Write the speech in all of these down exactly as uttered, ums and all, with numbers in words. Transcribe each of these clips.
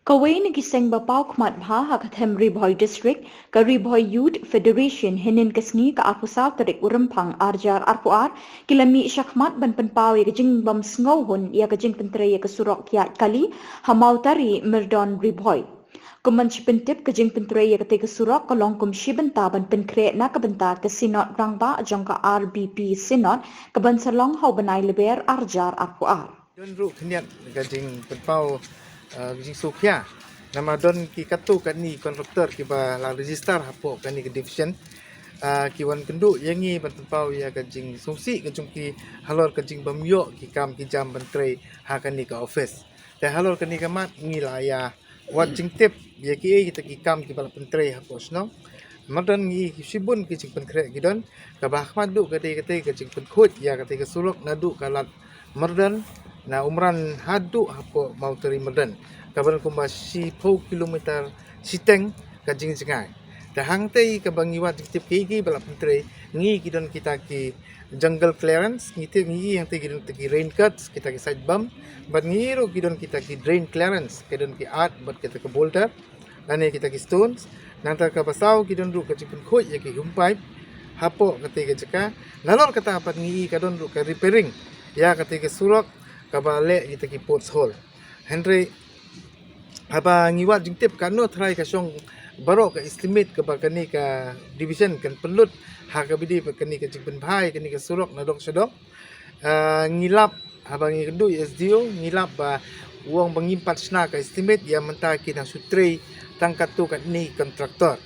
Kawei na ki seng ba paw khmat bha ha ka them Ri Bhoi District, ka Ri Bhoi Youth Federation, hynnin ka sngi ka arphew saw tarik u Rymphang arhajar arphew ar, ki la mih shakhmat ban pynpaw ïa ka jingbym sngewhun ïa ka jingpyntrei ïa ka surok kiad kali ha Mawtari Myrdon Ri Bhoi. Kum ban shu pyntip, ka jingpyntrei ïa katei ka surok ka long kum shi bynta ban pynkhreh na ka bynta ka Synod Rangbah jong ka R B P Synod, ka ban sa long ha u bnai Lber arhajar arphew ar. Don ruh khyndiat ka jingpynpaw, eh, ka jingsngewkhia. Namar don ki katto katne contractor kiba la register hapoh kane ka division, eh, ki wan kynduh ïa ngi ban pynpaw ïa ka jingsngewsih ka jong ki halor ka jingbym ïoh ki kam ki jam ban trei ha kane ka office. Te halor kane ka mat ngi la ïa wad jingtip ïa kiei kita ki kam kiba la pyntrei hapoh shnong. Namar don ngi shibun ki jingpynkhreh ki don, kaba ha khmat duh ka dei katei ka jingpynkhuid ïa katei ka surok naduh ka Lad Myrdon, na Umran haduh hapoh Mawtari Myrdon, kaba don kumba shiphew kilometer shiteng ka jingjngai. Te hangtei kaba ngi wad jingtip kiei kiba la pyntrei, ngi ki don kita ki jungle clearance, ngi tip ngi i hangtei ki don kita ki rain cuts, kita ki side bump, bad ngi i ruh ki don kita ki drain clearance, ki don ki earth bad kita ki boulder, lane kita ki stones. Nangta kaba saw ki don ruh ka jingpynkhuid ïa ki hum pipe hapoh katei ka jaka. Nalor kata pat ngi i ka don ruh ka repairing ïa katei ka surok kaba leh kita ki pothole. Hynrei haba ngi wad jingtip katno tharai ka shong baroh ka estimate kaba kane ka division kan pynlut ha kaba ïadei bad kane ka jingpynbha ïa kane ka surok na dong sha dong. Ah, ngi lap, haba ngi kynduh ïa u S D O, ngi lap ba u ong ba ngim pat shna ka estimate, ïa mynta ki dang shu trei tang katto katne contractor.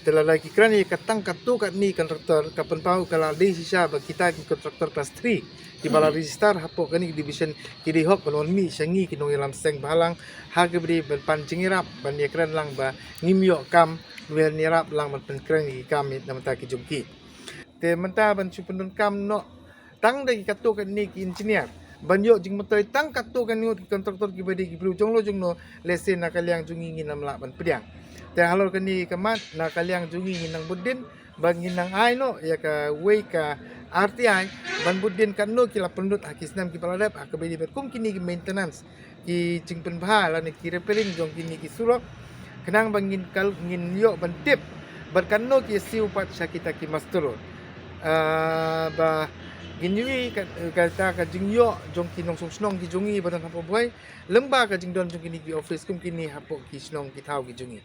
Te lada ki kren ïa ka tang katto katne contractor, ka pynpaw ka la dei shisha ba kita ki contractor class three kiba la register hapoh kane ka division ki dei hok ban wan mih sha ngi ki nongïalam seng bhalang ha kaba ïadei ban pan jingïarap ban ïakren lang ba ngim ïoh kam, ban ïarap lang ban pynkren ïa ki kam na bynta ki jong ki. Te mynta ban shu pyndonkam noh tang da ki katto katne ki engineer ban ïoh jingmyntoi tang katto katne ngut ki contractor kiba dei ki briew jong no jong no, lehse na ka liang jong ngi ngin ym lah ban pdiang. Te halor kane ka mat, na ka liang jong ngi ngin nang bud dien, ba ngin nang ai noh ïa kawei ka R T I ban bud dien katno ki la pynlut ha ki snem kiba la dep ha kaba ïadei bad kum kine ki maintenance, ki jingpynbha lane ki repairing jong kine ki surok, khnang ba ngin kal, ngin ïoh ban tip bad katno ki siew pat sha kita ki master road. Ah, ba ngin ïohi kat-, kata ka jingïoh jong ki nongshong shnong ki jong ngi ba don hapoh Bhoi, lyngba ka jingdon jong kine ki office kum kine hapoh ki shnong ki thaw ki jong ngi.